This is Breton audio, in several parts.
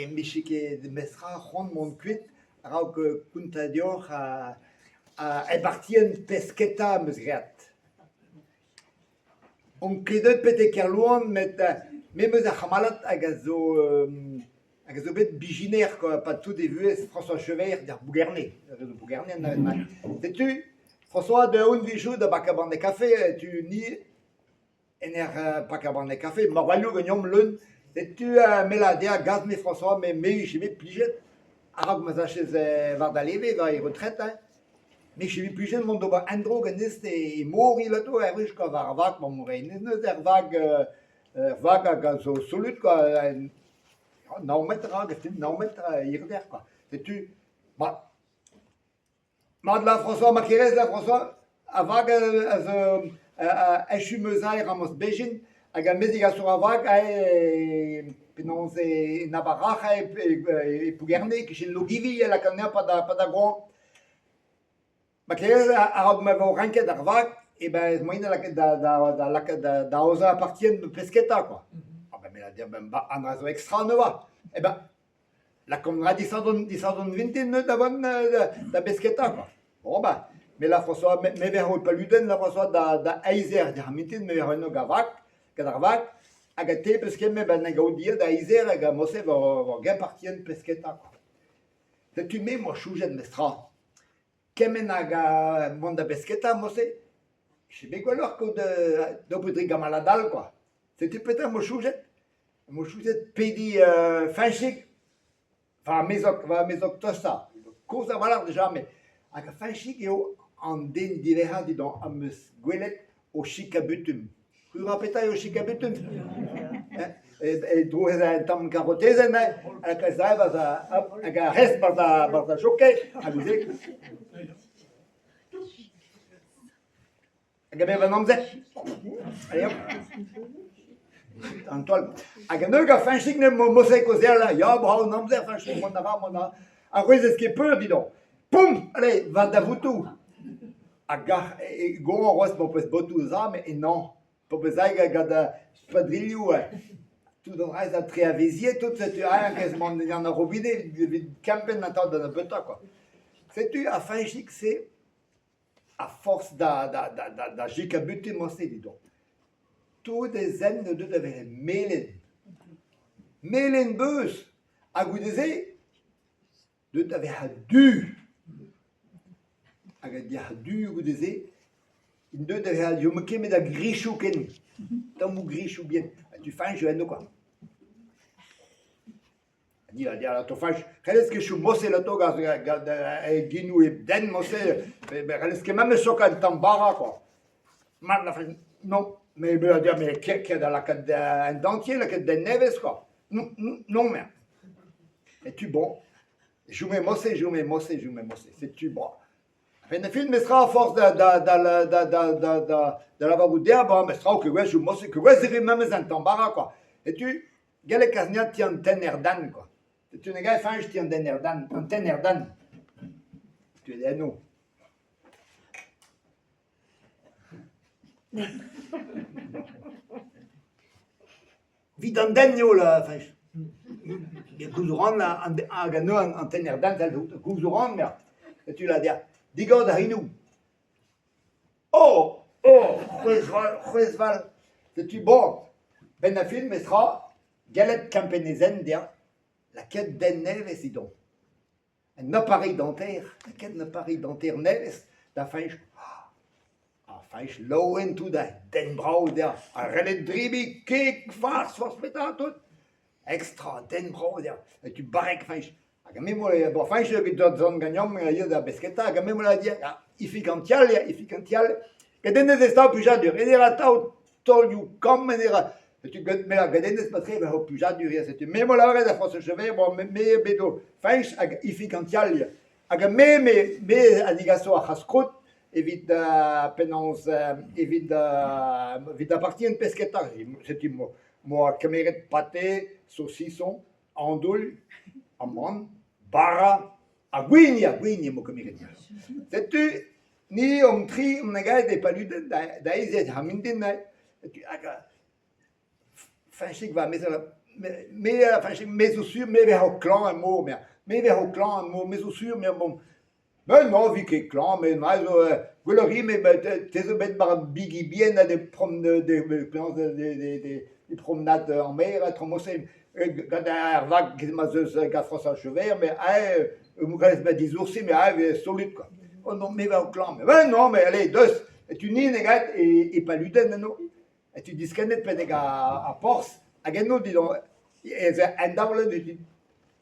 'mije ket memestra c'hoant mont kuit a-raok kontañ deoc'h e bartienn pesketa am eus graet. On ket deuet betek Kerlouan met me 'm eus ur c'hamalad hag a zo hag a zo bet bijiner kwa e-pad tout e vuhez, François Chevert d'ar Bougerne, eus Bougerne mat. Setu François deuet on 'vije da bakañ banne kafe, setu ni En ur pakañ banne kafe, marvailhoù ganeomp leun. Setu me lâr dezhañ gaz-me François, me me 'vije bet plijet a-raok ma 'z achez war da leve, war e retret hein. Me 'vije bet plijet mont d'ober un dro ganez e mor evelato er wech kwa, war ar vag 'maomp o reiñ neuze ur vag ur vag hag a zo solut kwa, nav metr a nav metr a hirder kwa. Setu ma Mat la François, ma kerez la François, a vag a zo echu 'm eus aet Ramos Bejin hag amezeg a zo a vag aet penaos en Abarac'h e Plougerne e-kichen Logivi e lak anezhañ pa da goan. Ma kerez a-raok ma vo renket ar vag eh ben ez moaien da lakaat da lakaat da aozañ ar partienn pesketa kwa. Ah ben me a dir ben an dra zo ekstra neuze. Eh ben Lakaomp ra disadorn, disadorn vintin neuze da vont da besketa kwa. Bon ben, me la François, me, me verc'h o paludenn la François da, da eizh eur d'ar mintin, me verc'h eno gant vag, gant ar vag, hag a te peus ket me ben gaout dir da eizh eur hag a mosse war, war gen partien pesketa kwa. Setu me 'moa choujet mestra. Kement hag a mont da besketa mosse, je bet gwelloc'h kaout d'ober dre gamalad all kwa. Setu petra 'moa choujet. 'Mo chouzet pediñ Fañchig, va amezog, va amezog tostañ, kozh a-walc'h dija met hag Fañchig eo an den diwezhañ dindan am eus gwelet o chikañ-butun. C'hwi 'oar petra eo chikañ-butun ? E droez un tamm karotezenn hein, hag a zae hag a rest 'barzh ar jokey hag neuze Hag a-benn an amzer. Allez hop. An taol. Hag an heug a Fañchig ne mosse kaozeal. Ya, brav an amzer, Fañchig, mont a ra, mont a ra. Ar wezh ket peur, dis donc. Poum! Allez, va da votoù. Hag ar e goañ c'hoazh m'ho peus botoù za, met emañ. P'ho peus aet gant spadrilhoù, tout an dra-se treaveziet, tout, setu aet rez mont gant ar robinet evit kempenn atav da nebeutañ, quoi. Setu ar Fañchig-se A-forzh da da jikabutiñ morse dit-on. Tout e zen o deus da vezañ melen. Melen-beuz ha goude-se deuet da vezañ du. Hag a du goude-se int deuet da vezañ 'chom ket met a grichoù ken, tammoù grichoù bihan. Ha tu fañch eno kwa. Ni a ya atao fañch, c'hellez ket chom morse atao gant e genoù hep den morse, c'hellez ket memes sokañ un tamm bara kwa. Mat na non, mais mais ket da lakaat un dentier, lakaat den nevez kwa. Non, non merde. Setu bon, chome morse, chome morse, chome morse, setu bon. A-benn ar fin mestra a-forzh da da da da da da da da lavarout dezhañ, bon mestra ket gwech morse, ket gwech e vez memes un tamm bara kwa. Setu Gallet kazniad ti an tenner-dan kwa. Setu ne gav Fañch ti an denner-dan, an tenner-dan. Tu es eno. Vit an den eo la Fañch. Gouzout 'ran hag an an tenner-dan, gouzout 'ran merde. Setu la dezhañ. Digor da c'henoù. Oh! Oh! C'hwezh-val, c'hwezh-val. Setu bon, 'benn ar fin mestra, gallet kempenn e zen dezhañ, lakaet den nevez edon. Un appareil dentaire, lakaet un appareil dentaire nevez da Fañch. Ha Fañch laouen tout ha den brav dezhañ. Ha renet debriñ kig, farz, forzh petra tout. Ekstra, den brav dezhañ. Setu barrek Fañch. Hag me 'moa bon Fañch eo bet deuet zont ganeomp ivez da besketa hag me 'moa dit ah Ifig an Tial ya Ifig an Tial get hennezh ez ta plijadur en e ra atav taolioù kamm en e ra setu get me get hennezh matre e vo plijadur ya setu me 'moa lavaret da Frañsez Chevet bon me me bet o Fañch hag Ifig an Tial ya hag me me me a zigaso ar c'has-krout evit penaos evit evit apartien pesketa setu 'moa kemeret pate saucisson Andouilh, amann, bara ha gwin ya, gwin eo kemeret ya. Setu ni omp tri omp gaet e Paluden da da ezed ha mintin setu hag Fañchig va amezan. Me enfin me zo sur me 'vezo klañv er mor me, me 'vezo klañv er mor, me zo sur me bon. Ben non 'vi ket klañv met me zo gwelloc'h ivez met te zo bet 'ba ar bigi bihan ha penaos de promenad en mer ha traoù mod-se gant ar vag ma'z eus gant François Chevert met aze emañ disoursi met aze e vez solut kwa. Oh non me 'vo klañv ben non mais allez deus setu ni nemet e Paluden eno setu diskennet betek ar porzh hag eno didon ez en daolenn evit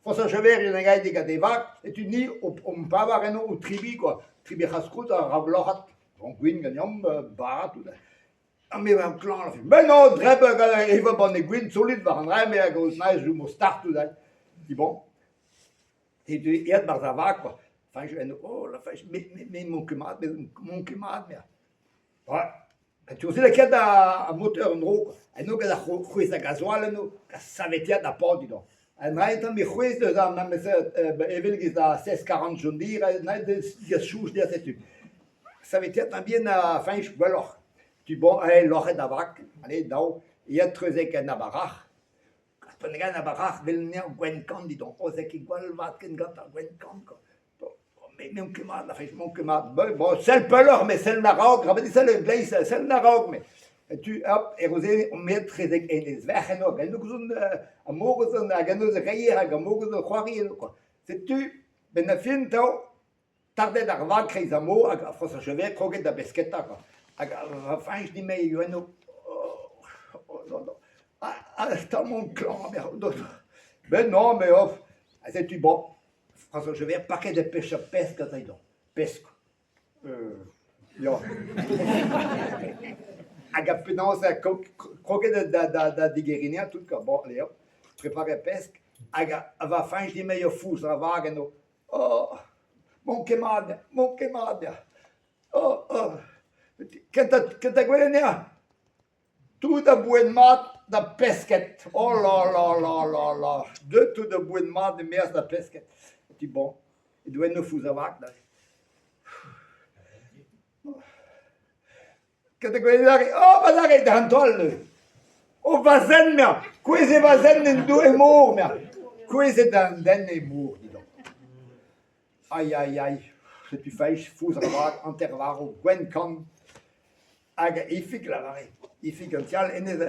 François Chevert en gae gant e vag setu ni omp pavar eno o tribi kwa tribi c'has-krout ha rabloc'hat bon gwin ganeomp bara tout. Ha me 'oa klañv ben non dreb evañ banne gwin solut war an dra-me hag o naez start tout bon. Setu aet 'barzh ar vag kwa. Fañch en oh la Fañch me me m'on ket mat m'on ket mat me. Ha tu lakaet ar moteur en-dro kwa. Eno gant ar c'hwezh a gasoal eno, ha saveteat ar paotr didon. Ha neuze tamm e c'hwezh deus ar memes evel giz ar 16-40 John Deere neuze soñj dezhañ setu. Saveteat an bihan a Fañch gwelloc'h. Tu bon, eh loc'het ar vag, allez dav, aet treuzek en abarac'h. Ar abarac'h 'vel anezhañ gwenn-kann didon. Oh, c'est ket gwall vat ken gantañ gwenn-kann kwa. Me n'on ket mat, n'on ket mat. Bon, sell pelloc'h, met sell a-raok, ra sell a-gleiz, sell a-raok, met. Tu, hop, e Rozene, on met trezek enez verc'h eno, hag eno gouzout ar mor eus an, hag eno eus reier hag ar mor eus c'hoari eno kwa. Setu, benn ar fin 'tav, Tardet ar vag kreiz ar mor hag François Chevert kroget da besketa kwa. Hag va Fañch din-me eo eno oh non non ah tamm on klañv Ben non mais oh ha setu bon François Chevert paket da pechañ pesk gantañ pesk ya hag ha penaos kroget da digeriñ tout kwa bon allez hop preparer pesk hag va Fañch din-me eo fouzh ar vag eno. Oh, m'on ket mat, m'on ket mat ya. Oh, oh. Kentañ kentañ gwelet anezhañ, tout a boued mat da pesked. Oh là là là là là, deut tout a boued mat e-maez da pesked. Setu bon, e doa eno fouzh a vag neuze. Kentañ gwelet aze, oh ma lâret an taol neuze. Oh va zen mea, kouezhet va zen en dour e mor mea. Kouezhet an den e mor didon. Ai ai ai, setu faezh fouzh ar vag, hanter-varv, gwenn-kann. Hag Ifig 'lavare, Ifig an ti all, hennezh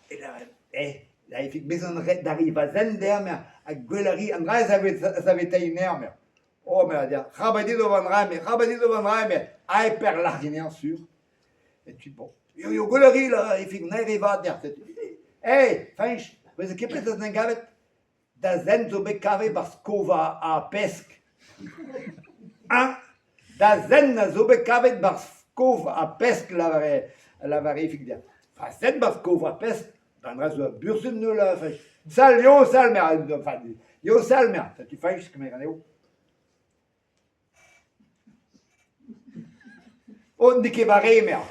e lavare, eh, da Ifig, bezañ ret d'arri va zen dezhañ mea, ha gwell a ri, an dra a saveteiñ anezhañ mea. Oh mais a rabat dit ober an dra-me, rabat dit ober an dra-me, aet pelec'h ganeomp sur. Et puis bon, yo yo gwell a ri là, evit nevez vat deoc'h. Hey, Fañch, vez ket bet en gavet da zen zo bet kavet 'barzh kova ar pesk. Hañ Da zen a zo bet kavet 'barzh kof ar pesk lavare lavare Ifig dezhañ. Va zen 'barzh kof ar pesk, an dra zo ur burzhud neuze Fañch. Sal yo sal me enfin yo sal me setu Fañch kemer anezho. Oh n'eo ket va re 'mañ.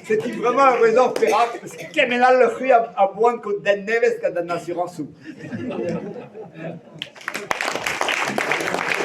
Setu bremañ ur wezh perak parce que kement all c'hwi a boan kaout den nevez gant an asurañsoù.